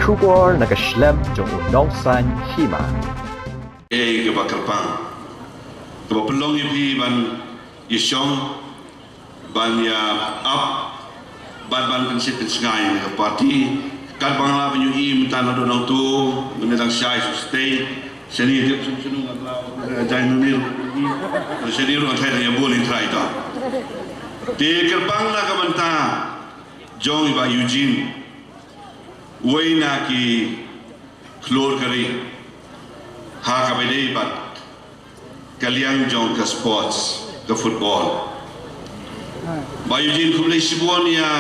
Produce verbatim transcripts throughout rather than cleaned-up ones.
Khubor na ka shlem jong u nongsan hima. Ei kaba kyrpang kaba pynlong ïa phi ban ïashong, ban ïa ap bad ban pynsngewsih pynsngew ïa ka party. Katba nga la ban ïohi mynta naduh nangtu, mynta dang shai shu stay. Shane tip shu shu nga la jai nunir. Shane ruh ngan thai dang ïa bun i trai to. Te kyrpang na ka bynta jong i Bah Eugene, uwei na ki khlur ka ri ha kaba ïadei bad ka liang jong ka sports, ka football. Bah Eugene, khublei shibun ïa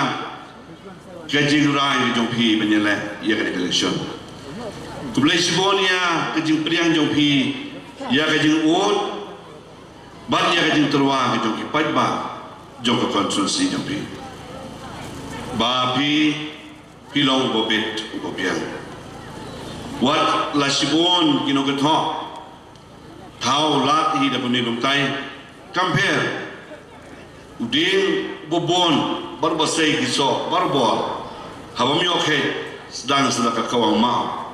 ka jingrai ka jong phi ban ïaleh ïa ka election. Khublei shibun ïa ka jingpdiang jong phi ïa ka jingud bad ïa ka jingtyrwa ka jong ki paidbah jong ka constituency jong phi. Bah, phi phi long uba bit uba biang. Wat la shibun ki nongkynthoh thaw lad hi da bynta kumtai, kam pher. U dieng uba bun bad uba sei ki soh barabor. Haba ym ïoh kheit, sdang sa da ka kawang maw,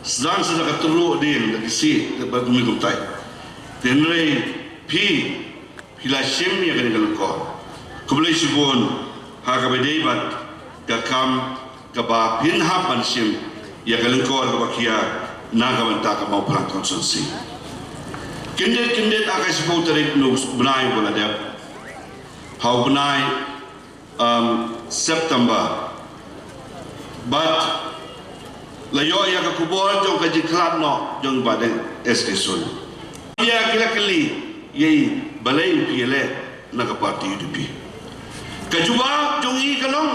sdang sa da ka tyrluh dieng da ki siej da bynta kumtai. Hynrei phi phi la shim ïa kane ka lyngkor. Khublei shibun ha kaba ïadei bad ka kam kaba phin hap ban shim ïa ka lyngkor kaba khia na ka bynta ka Mawphlang constituency. Kyndit kyndit ha ka shiphew tarik u bnai uba la dep, ha u bnai um, September. Bad la ïoh ïa ka khubor jong ka jingkhlad noh jong Bah Deng S K Sun. Ïa ki la kylli ïa i, balei phi ïaleh na ka party U D P? Ka jubab jong i ka long,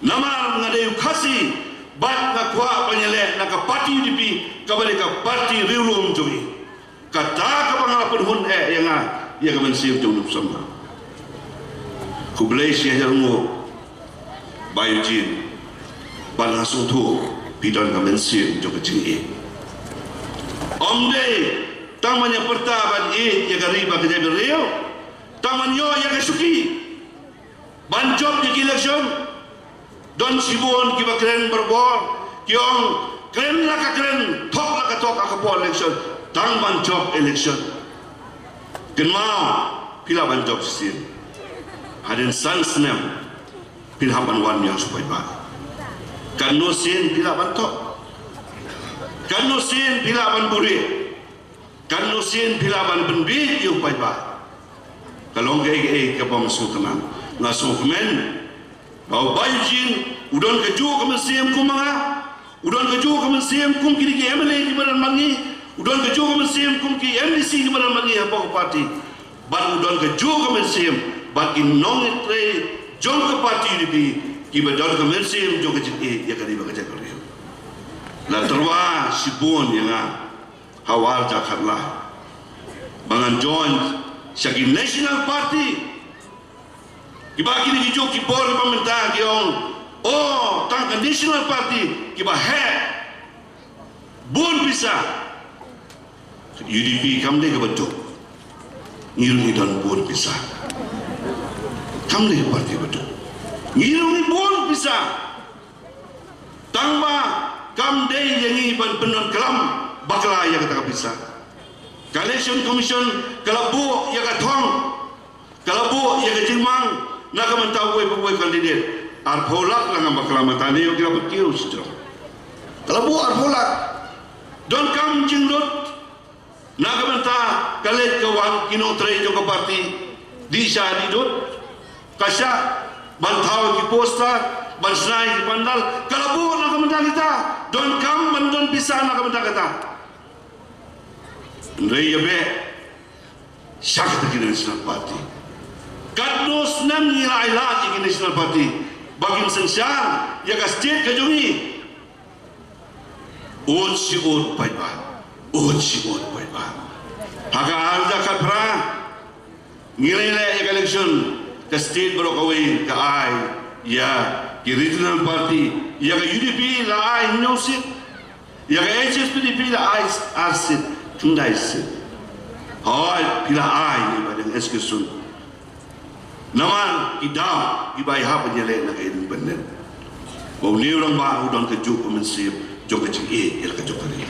namar nga dei u Khasi bad nga kwah ban ïaleh na ka party U D P, kaba dei ka party riewlum jong i. Kata kaba nga la pynhun eh ïa nga ïa ka mynsiem jong u nongpynim. Khublei shi hajar nguh Bah Eugene, bad nga sngewthuh phi don ka mynsiem jong ka jingïeit. Ym dei tang ban ïa pyrta ban ïeit ïa ka ri bad ka jaitbynriew, tang ban ïoh ïa ka shuki ban jop ïa ki election. Don shibun kiba kren barabor, ki ong kren la ka kren, thok la ka thok ha ka por election, tang ban jop election. Kynmaw, phi lah ban jop shisien. Hadien san snem phin hap ban wan biang sha u paidbah. Katno sien phi lah ban thok? Katno sien phi lah ban buhrieh? Katno sien phi lah ban pynbiej ïa u paidbah? Ka long kaei kaei kaba ym sngewtynnat. Nga sngewkmen ba u Bah Eugene u don kajuh ka mynsiem kum ma nga, u don kajuh ka mynsiem kum kine ki M L A kiba don bad ngi, u don kajuh ka mynsiem kum ki M D C kiba don bad ngi hapoh ka party. Bad u don kajuh ka mynsiem bad ki nongtrei jong ka party U D P kiba don ka mynsiem jong ka jingïeit ïa ka ri bad ka jaitbynriew. La tyrwa shibun ïa nga ha u ar hajar khatlai ba ngan join sha ki National Party. Kiba kine ki juk ki bor kiba mynta ki ong, oh, tang ka National Party kiba heh, bun pisa. U D P kam dei kaba duk. Ngi ruh ngi don bun pisa. Kam dei ka party ba duk. Ngi ruh ngi bun pisa. Tang ba kam dei ïa ngi ban pyndonklam bakla ïa kata ka pisa. Ka Election Commission ka la buh ïa ka thong, ka la buh ïa ka jingmang na ka bynta uwei pa uwei u candidate. Arphew lak la ngam bakla mynta ne ïoh ki la pynkiew shijrong. Ka la buh arphew lak. Donkam jinglut na ka bynta ka leit ka wan ki nongtrei jong ka party. Dih sha dih dud, ka shah ban thaw ki poster, ban shna ki pandal, ka la buh na ka bynta kita. Donkam ban don pisa na ka bynta kata. Hynrei ïa beh sha kata ki National Party. Katno snem ngi la ai lad ïa ki National Party ba kin synshar ïa ka state ka jong ngi. Ud shi ud paidbah, ud shi ud paidbah. Ha ka ar hajar khatphra ngi la ïaleh ïa ka election, ka state baroh kawei ka ai ïa ki regional party. Ïa ka U D P la ai hynñiew seat, ïa ka H S P D P la ai ar seat, khyndai seat. Hooid, phi la ai ïa i Bah Deng S K Sun. Namar ki daw kiba i hap ban ïaleh na ka independent. Ba une u rangbah u don kajuh ka mynsiem jong ka jingïeit ïa la ka jong ka ri.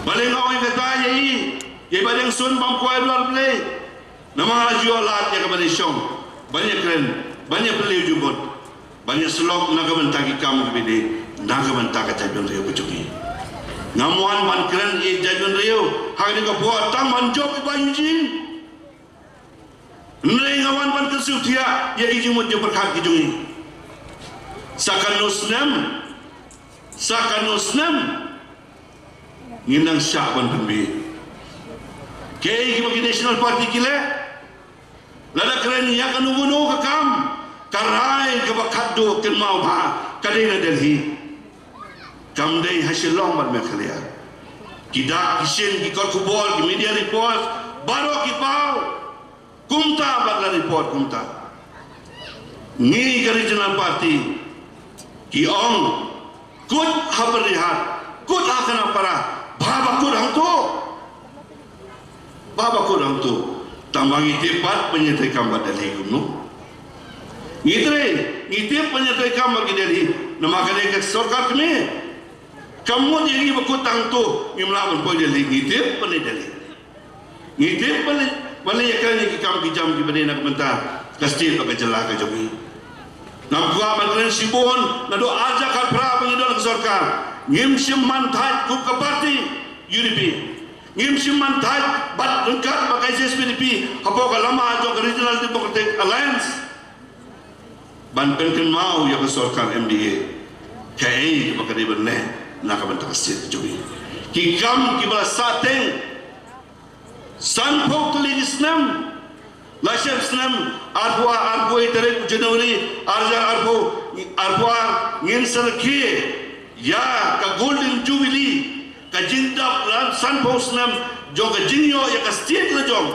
Balei nga ong ïa kata ïa i, ïa i Bah Diengsun, bam kwai duar Blei. Namar nga la ju ïoh lad ïa ka ban ïashong, ban ïakren, ban ïapylliew jingmut, ban ïasyllok na ka bynta ki kam kiba dei na ka bynta ka jaitbynriew ka jong i. Ngam wan ban kren ïa i jaitbynriew ha kane ka por tang ban jop ïa i Bah Eugene. Hynrei nga wan ban kynshew thiah ïa ki jingmut jingpyrkhat ki jong i. Sa katno snem, sa katno snem ngin nang shah ban pynbeit. Kaei kiba ki National Party ki leh? Lada kren ïa kano kano ka kam, ka rai kaba khatduh kynmaw bha ka dei na Delhi. Kam dei ha Shillong bad Meghalaya. Ki dak ki shin, ki kot khubor, ki media report, baroh ki paw kumta bad la report kumta. Ngi ka Regional Party ki ong, kut ha Byrnihat, kut ha Khanapara, bha ba kut hangto. Bha ba kut hangto. Tang ba ngi tip pat ban ïatrei kam bad Delhi kumno. Ngi trei, ngi tip ban ïatrei kam bad ki Delhi. Namar ka dei ka sorkar kmie. Kam mut ïa ngi ba kut hangto ngim lah ban poi Delhi, ngi tip ban leit Delhi. Ngi tip ban leit, ban leit ïakren ïa ki kam ki jam kiba dei na ka bynta ka state bad ka jylla ka jong ngi. Ngam kwah ban kren shibun, naduh arhajar khatphra ba ngi don ka sorkar, ngim shym man thait kum ka party U D P. Ngim shym man thait bad ryngkat bad ka H S P D P hapoh ka lama jong ka Regional Democratic Alliance ban pynkynmaw ïa ka sorkar M D A kaei kaba ka dei ban leh na ka bynta ka state ka jong ngi. Ki kam kiba la sahteng sanphew tylli ki snem, la shep snem arphew ar, arphew wei tarik u January arhajar arphew, arphew ar, ngin sa rakhe ïa ka Golden Jubilee, ka jingdap la sanphew snem jong ka jingïoh ïa ka state la jong.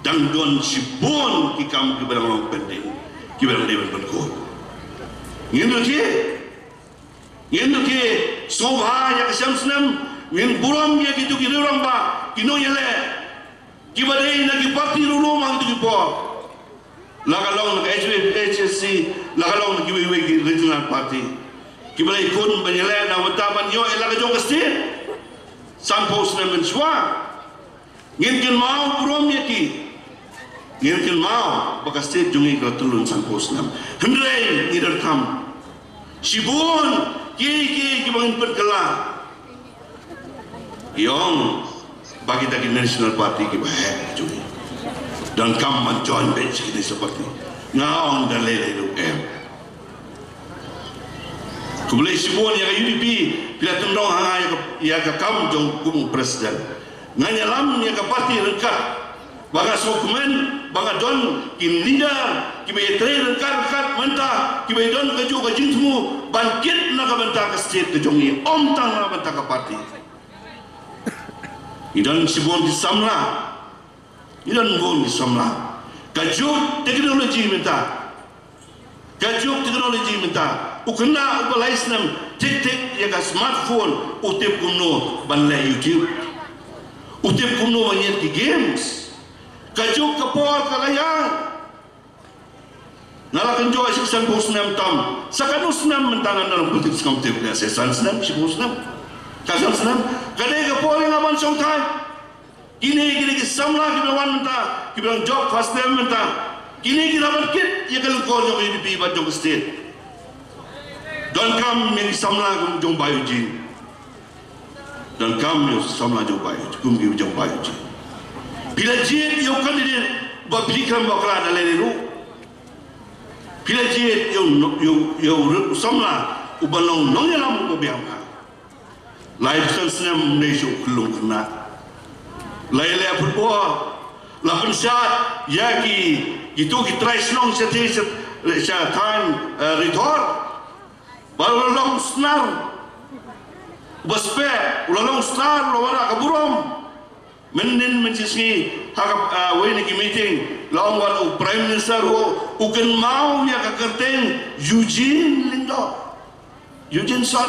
Dang don shibun ki kam kiba dang long pending, kiba dang dei ban pynkut. Ngin rakhe, ngin rakhe sngewbha ïa ka snem snem, ngin burom ïa kito ki rangbah, ki nongïaleh kiba dei na ki party ruh ruh ha kito ki por. La ka long na ka H P H, H S C, la ka long na kiwei kiwei ki regional party, kiba la ïakhun ban ïaleh na ka bynta ban ïoh ïa la ka jong ka state sanphew snem mynshuwa. Ngin kynmaw burom ïa ki. Ngin kynmaw ba ka state jong ngi ka la tyllun sanphew snem. Hynrei ngi donkam shibun kiei kiei kiba ngin pynkylla. Ïa ong ba kita ki National Party kiba heh jong ngi, donkam ban join beit sha ki National Party. Nga ong da lei lei ruh em. Khublei shibun ïa ka U D P, phi la kyndong ha nga ïa ka, ïa ka kam jong kum u president. Ngan ïalam ïa ka party ryngkat ba nga sngewkmen ba nga don ki leader kiba ïatrei ryngkat ryngkat mynta, kiba ïadon kajuh ka jingthmu ban kit na ka bynta ka state ka jong ngi, ym tang na ka bynta ka party. Ngi don shibun ki samla, ngi don bun ki samla. Ka juk technology mynta, ka juk technology mynta, u khynnah uba lai snem thik thik ïa ka smartphone, u tip kumno ban leh YouTube, u tip kumno ban ïeng ki games. Ka juk ka por ka la ïaid. Nga la kynjoh shi san phew snem tam, sa katno snem mynta nga don politics, ngam tip, lehse san snem, shiphew snem, ka san snem. Ka dei ka por ïa nga ban shongthait. Kine, kine ki samla kiba wan mynta, kiba dang jop first term mynta, kine ki la ban kit ïa ka lyngkor jong ka U D P bad jong ka state. Donkam ïa ki samla kum jong Bah Eugene. Donkam ïa u samla jong Bah Eugene, kum ki jong Bah Eugene. Phi la jied ïa u candidate ba phi khlem bakla da lei lei ruh. Phi la jied ïa u, ïa u, ïa u samla uba long nongïalam uba biang bha. Laiphew san snem ym dei shuh u khyllung khynnah. La ïaleh football, la pynshad ïa ki, kito ki trai shnong shatei sha, sha thaiñ, eh, Ri Dhor. Ba u la long snar uba speh, u la long snar, u la wanrah ka burom. Mynnin mynshisngi ha ka, ah, wei na ki meeting, la ong wat u Prime Minister u, u kynmaw ïa ka kyrteng Eugene Lyngdoh, Eugene Son.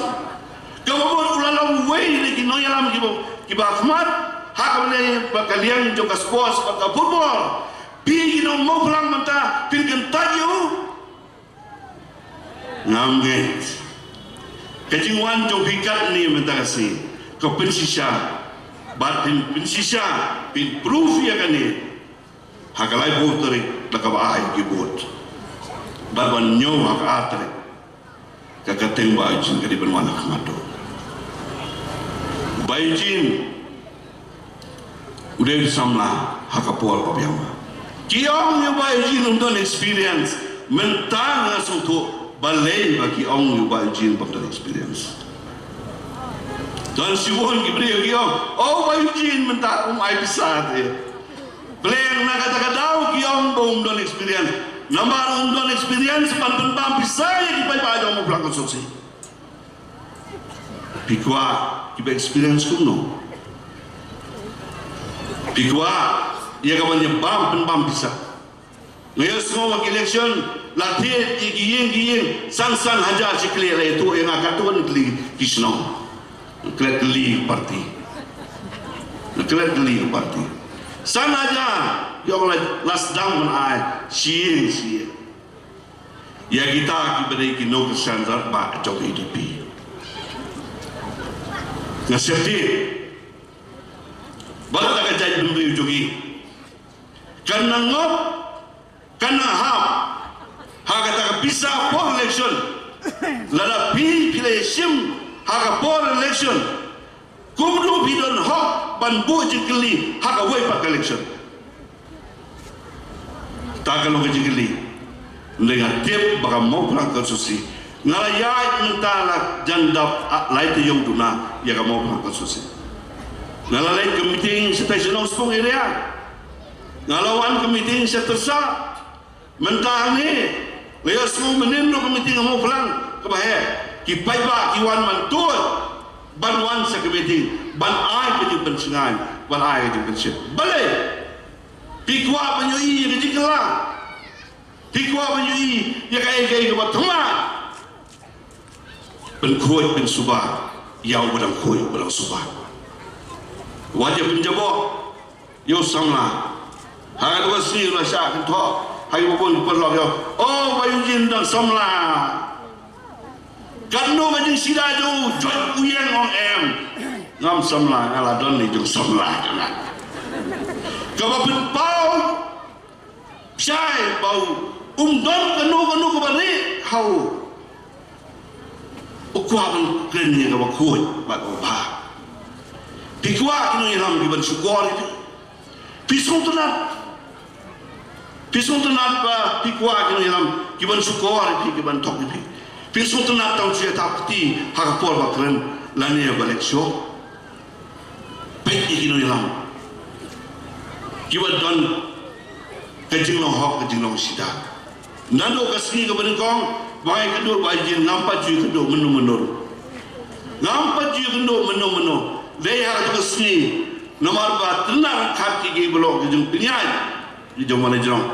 Kaba mut u la long wei na ki nongïalam kiba, kiba khmat ha kaba ïadei bad ka liang jong ka sports bad ka football. Phi ki nongmawphlang mynta phin kyntait ïa u. Ngam ngeit. Ka jingwan jong phi katne mynta ka sngi ka pynshisha. Bad phin pynshisha, phin proof ïa kane ha ka laiphew tarik da kaba ai ki vote. Bad ban ñiew ha ka ar tarik, ka kyrteng Bah Eugene ka dei ban wan ha khmat. Bah Eugene u dei u samla ha ka por ba biang. Ki ong ïa u Bah Eugene um don experience. Mynta nga sngewthuh balei ba ki ong ïa u Bah Eugene bym don experience. Don shibun ki briew ki ong, oh, Bah Eugene mynta um ai pisa te. Pleng na kata ka daw ki ong ba um don experience. Namar um don experience ban pynbam pisa ïa ki paidbah jong Mawphlang constituency. Phi kwah kiba experience kumno? Phi kwah ïa ka ban ïa bam pynbam pisa? Nga ïohsngew ba ki election la thied ïa ki ïing ki ïing, san san hajar shi khlieh la ïathuh ïa nga katto katne tylli ki shnong. Klet tylli party. Klet tylli party. San hajar, ïoh la, la sdang ban ai shi ïing shi ïing. Ïa kita kiba dei ki nongkyrshan rangbah jong ka U D P. Nga sngewthuh ba la ka jaitbynriew jong ngi kan nang ngop, kan nang hap ha kata ka pisa por election. Lada phi, phi la ïashim ha ka por election, kumno phi don hok ban buh jingkylli ha kawei pat ka election? Ta ka long ka jingkylli. Nga tip ba ka Mawphlang constituency, nga la ïaid mynta la jan dap, ah, lai taïew duna ïa ka Mawphlang constituency. Nga la leit ka meeting sha Taishan Nongspung area. Nga la wan ka meeting sha Tyrsah. Mynta hangne la ïohsngew mynnin ruh ka meeting ha Mawphlang kaba heh. Ki paidbah ki wan man tuid ban wan sha ka meeting, ban ai ka jingpynshngaiñ, ban ai ka jingpynshit. Balei? Phi kwah ban ïohi ïa ka jingkylla? Phi kwah ban ïohi ïa kaei kaei kaba thymmai? Pynkhuid pynsuba ïa uba dang khuid uba dang suba. Wat ïa pynjaboh ïa u samla. Ha kata ka sngi la shah kynthoh ha kiba bun ki paralok ïa u, oh, Bah Eugene dang samla. Katno ka jingshitom jong u, joit u ïeng, ong em. Ngam samla, nga la don ne jong samla jong nga. Kaba pynpaw shai ba u um don kano kano kaba rieh ha u. U kwah ban kren ïa kaba khuid bad kaba bha. Phi kwah ki nongïalam ki ban shukor ïa phi? Phi sngewtynnat? Phi sngewtynnat ba phi kwah ki nongïalam ki ban shukor ïa phi, ki ban thok ïa phi? Phi sngewtynnat tang shu ïatap kti ha ka por ba kren lane ba leh show? Peit ïa ki nongïalam kiba don ka jinglong hok, ka jinglong sida. Naduh ka sngi kaba nyngkong ba nga ïakynduh, Bah Eugene, ngam pat ju ïakynduh mynno mynno. Ngam pat ju ïakynduh mynno mynno. Dei ha kata ka sngi namar ba tynnat ryngkat ki, ki ba long ki jingpynïaid, ki jong ma la jrong.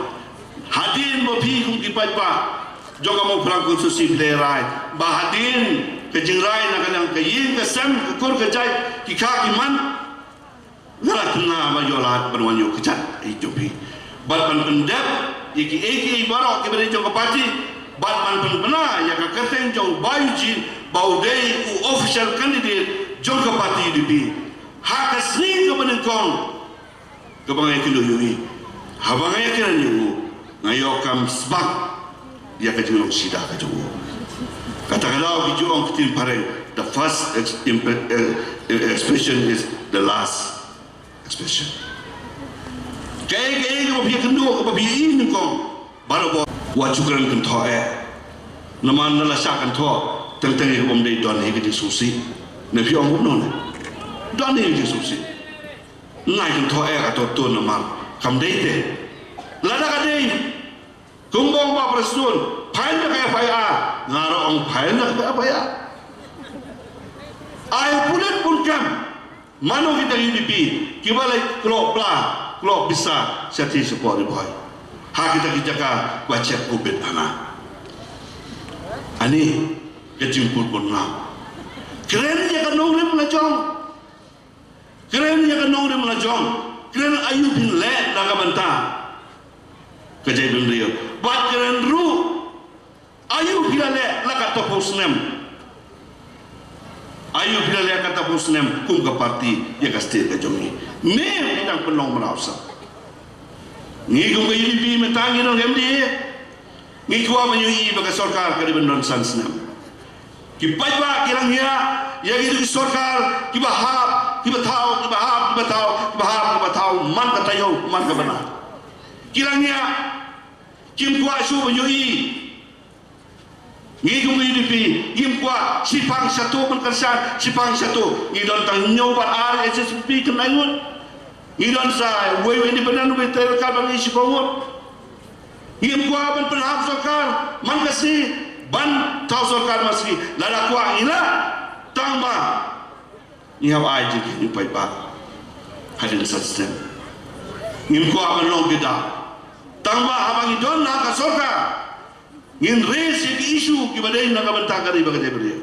Hadien ba phi kum ki paidbah jong ka Mawphlang constituency phi la rai ba hadien ka jingrai na ka liang ka ïing ka sem, ka kur ka jait, ki kha ki man, nga la tynna ba ïoh lad ban wan ïoh kjat ïa jong phi. Bad ban pyndep ïa kiei kiei baroh kiba dei jong ka party. Bad ban pynbna ïa ka kyrteng jong Bah Eugene ba u dei u official candidate jong ka party U D P. Ha ka sngi kaba nyngkong kaba nga ïakynduh ïa u, haba nga ïakren ïa u, nga ïoh kam sbak ïa ka jinglong sida ka jong u. Kata ka daw ki ju ong ktien phareng, the first ex-, impre-, eh, eh, expression is the last expression. Kaei kaei kaba phi ïakynduh, kaba phi ïohi nyngkong, baroh wat shu kren kynthoh eh. Namar lada la shah kynthoh teng teng ïa kaba ym dei, don hi ka jingsngewsih. Ne phi ong kumno ne? Don hi ka jingsngewsih. Nga ai kynthoh eh, ka to to namar kam dei te. Lada ka dei, kumba ong Bah Prestone, file da ka F I R, nga ruh ong file da ka F I R. Ai pulit bun kem, mano kita U D P kiba leit kloi pla kloi pisa sha ti support Ri Bhoi ha kita ki jaka ba check covid hana. Ani ka jingput bun ngam. Kren ïa ka nongrim la jong. Kren ïa ka nongrim la jong. Kren aïu phin leh na ka bynta ka jaitbynriew. Bad kren ruh Aïu phi la leh la katto phew snem? Aïu phi la leh katto phew snem kum ka party ïa ka state ka jong ngi? Me phi dang pynlong mraw sa. Ngi kum ka U D P mynta ngi don ka M D A. Ngi kwah ban ïohi ba ka sorkar ka dei ban don san snem. Ki paidbah ki la ngiah ïa ki sorkar kiba hap kiba thaw, kiba hap kiba thaw, kiba hap kiba thaw, man ka taïew man ka bnai. Ki la ngiah, kim kwah shuh ban ïohi. Ngi kum ka U D P ngim kwah shipang shato ban kyrshan, shipang shato. Ngi don tang hynñiew bad ar H S P P khyndai ngut. Ngi don sa uwei u independent, uwei te ka ban ngi shiphew ngut. Ngim kwah ban pynhap sorkar man ka sngi, ban thaw sorkar man ka sngi. Lada kwah ngi lah, tang ba ngi hap ai jingkyrkhu paidbah hadien san snem. Ngim kwah ban long ki daw. Tang ba haba ngi don ha ka sorkar, ngin raise ïa ki issue kiba dei na ka bynta ka ri bad ka jaitbynriew.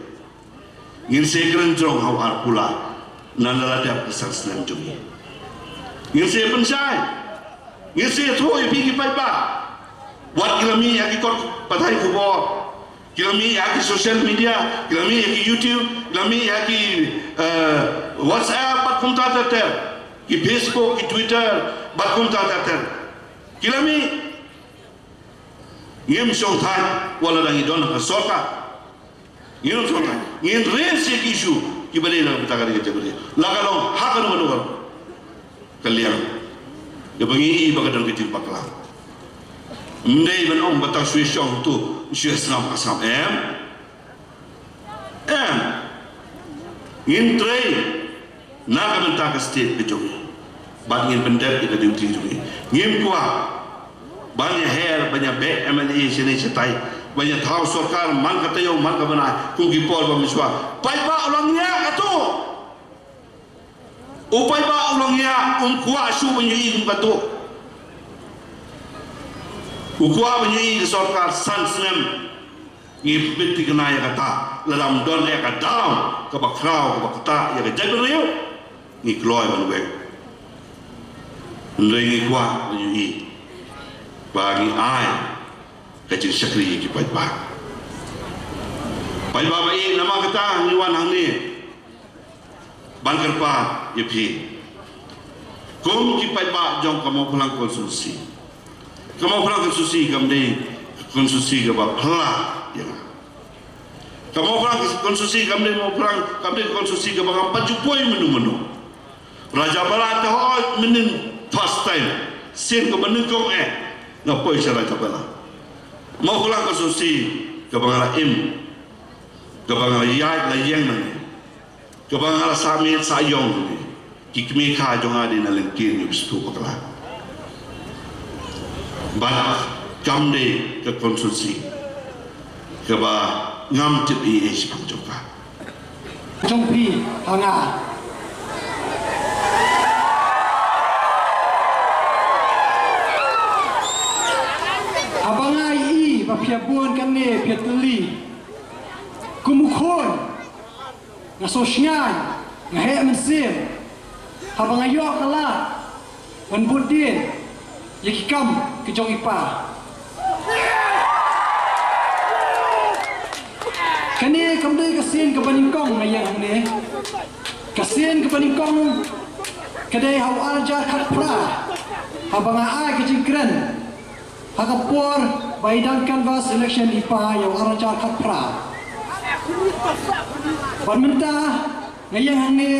Ngin sa kren jrong ha u ar pula na la dep ki san snem jong ngi. Ngin sa pynshai, ngin sa thoh ïa phi ki paidbah. Wat ki la mih ha ki kot pathai khubor, ki la mih ha ki social media, ki la mih ha ki YouTube, ki la mih ha ki, eh, WhatsApp bad kumta ter ter, ki Facebook, ki Twitter bad kumta ter ter. Ki la mih. Ngim shong thait wat lada ngi don ha ka sorkar. Ngim shong thait. Ngin raise ïa ki issue kiba dei na ka bynta ka ri ka jaitbynriew, la ka long ha kano kano ka liang. Kaba ngi i ba ka don ka jingpakla. Ym dei ban ong ba tang shu ïa shong tu, shu ïa sngap ka sngap, em. Em, ngin trei na ka bynta ka state ka jong ngi. Bad ngin pyndep ïa ka duty jong ngi. Ngim kwah ban ïa her, ban ïa beh M L A shane shatai, ban ïa thaw sorkar man ka taïew man ka bnai kum ki por ba mynshuwa. Paidbah u la ngiah katto. U paidbah u la ngiah, um kwah shuh ban ïohi kum katto. U kwah ban ïohi ka sorkar san snem. Ngi pynbeit thikna ïa kata, lada ym don ïa ka daw kaba khraw kaba ktah ïa ka jaitbynriew, ngi kloi ban weng. Hynrei ngi kwah ban ïohi ba ngi ai ka jingshakri ïa ki paidbah. Paidbah ba ïeit, namar kata ngi wan hangne ban kyrpad ïa phi kum ki paidbah jong ka Mawphlang constituency. Ka Mawphlang constituency kam dei constituency kaba phylla ïa nga. Ka Mawphlang constituency kam dei Mawphlang, kam dei constituency kaba ngam pat ju poi mynno mynno. Rajabala te hooid mynnin first time, sien kaba nyngkong eh nga poi sha Rajabala. Mawphlang constituency kaba nga la im, kaba nga la ïaid la ïeng nangne, kaba nga la sah miet sah ïong, ki kmie kha jong nga dei na lyngkir, ngi sngewthuh bakla. Bad kam dei ka constituency kaba ngam tip ei ei shaphang jong ka. Jong phi ha nga. Haba nga ïohi ba phi ïa bun kane phi ïa tylli kum u khun. Nga sngewsngaiñ, nga heh mynsiem haba nga ïoh ka lad ban bud dien ïa ki kam ki jong i pa. Kane kam dei ka sien kaba nyngkong nga ïeng hangne. Ka sien kaba nyngkong ka dei ha u ar hajar khatphra, haba nga ai ka jingkren ha ka por ba i dang canvass election i pa ïa u ar hajar khatphra. Bad mynta nga ïeng hangne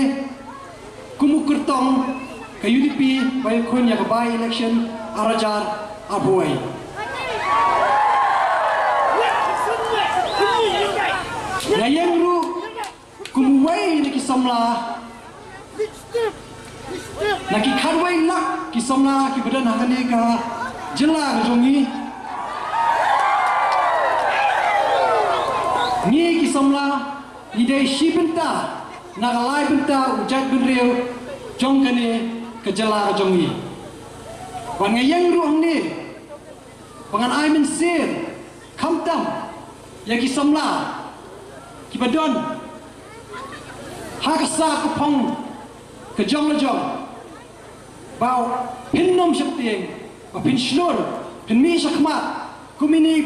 kum u kyrtong ka U D P ba ïakhun ïa ka by election ar hajar arphew wei. Nga ïeng ruh kum uwei na ki samla, na ki khatwei lak ki samla kiba don ha kane ka jylla ka jong ngi. Ngi ki samla ngi dei shi bynta na ka lai bynta u jaitbynriew jong kane ka jylla ka jong ngi. Bad nga ïeng ruh hangne ba ngan ai mynsiem khamtam ïa ki samla kiba don ha ka sap ka phong ka jong la jong, ba phin nym sheptieng, ba phin shlur, phin mih shakhmat kum ine i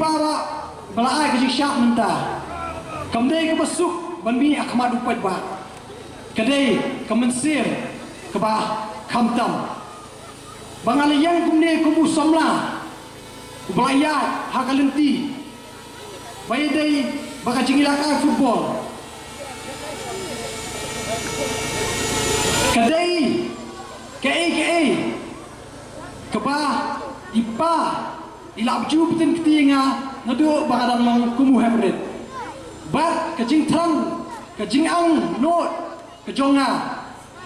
Bah Ba la ai ka jingshad mynta kam dei kaba suk ban mih ha khmat u paidbah. Ka dei ka mynsiem kaba khamtam. Ba nga la ïeng kumne kum u samla uba la ïaid ha ka lynti ba ïadei bad ka jingïalehkai football. Ka dei kaei kaei kaba i pa i la ju pynbtin kti ïa nga naduh ba nga dang long kum u heprit. Bad ka jingthrang, ka jingangnud ka jong nga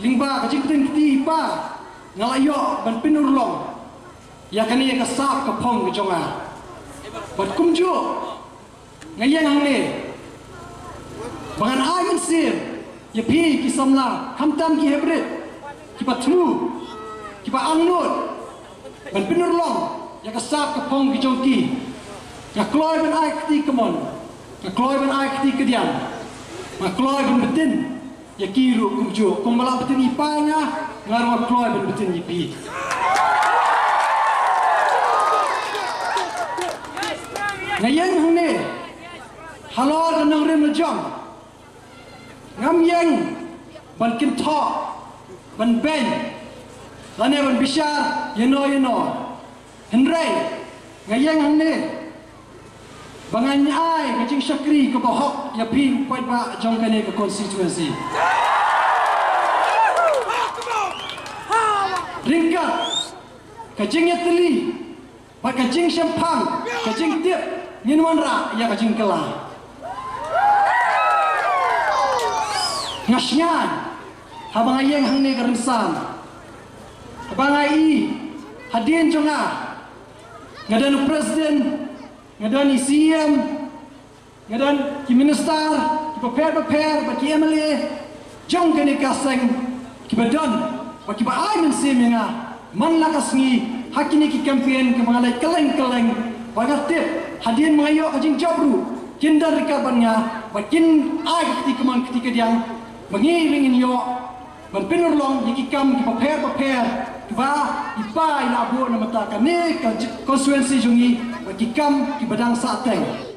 lyngba ka jingpynbtin kti i pa, nga la ïoh ban pynurlong ïa kane ka sap ka phong ka jong nga. Bad kumjuh nga ïeng hangne ba ngan ai mynsiem ïa phi ki samla, khamtam ki heprit, kiba thmu, kiba angnud, ban pynurlong ïa ka sap ka phong ka jong ki. Nga kloi ban ai kti kamon, nga kloi ban ai kti kadiang, nga kloi ban btin ïa ki ruh kumjuh. Kumba la btin i pa ïa nga, nga ruh nga kloi ban btin ïa phi. Nga ïeng hangne halor ka nongrim la jong. Ngam ïeng ban kynthoh, ban beiñ, lane ban bishar ïano ïano. Hynrei nga ïeng hangne ba ngan ai ka jingshakri kaba hok ïa phi u paidbah jong kane ka constituency. Ryngkat ka jingïatylli bad ka jingshemphang, ka jingtip, ngin wanrah ïa ka jingkylla. Nga sngew haba nga ïeng hangne ka rynsan, haba nga i hadien jong nga, nga don u president, nga don i C M, nga don ki minister kiba pher ba pher bad ki M L A jong kane ka seng kiba don bad kiba ai mynsiem ïa nga man la ka sngi ha kine ki campaign kiba nga leit kylleng kylleng. Bad nga tip hadien ba nga ïoh ka jingjop ruh kin don ryngkat bad nga bad kin ai ka kti kamon kti kadiang ba ngi ruh ngin ïoh ban pynurlong ïa ki kam kiba pher ba pher kiba i pa i la buh na bynta kane ka j-, constituency jong ngi bad ki kam kiba dang sahteng.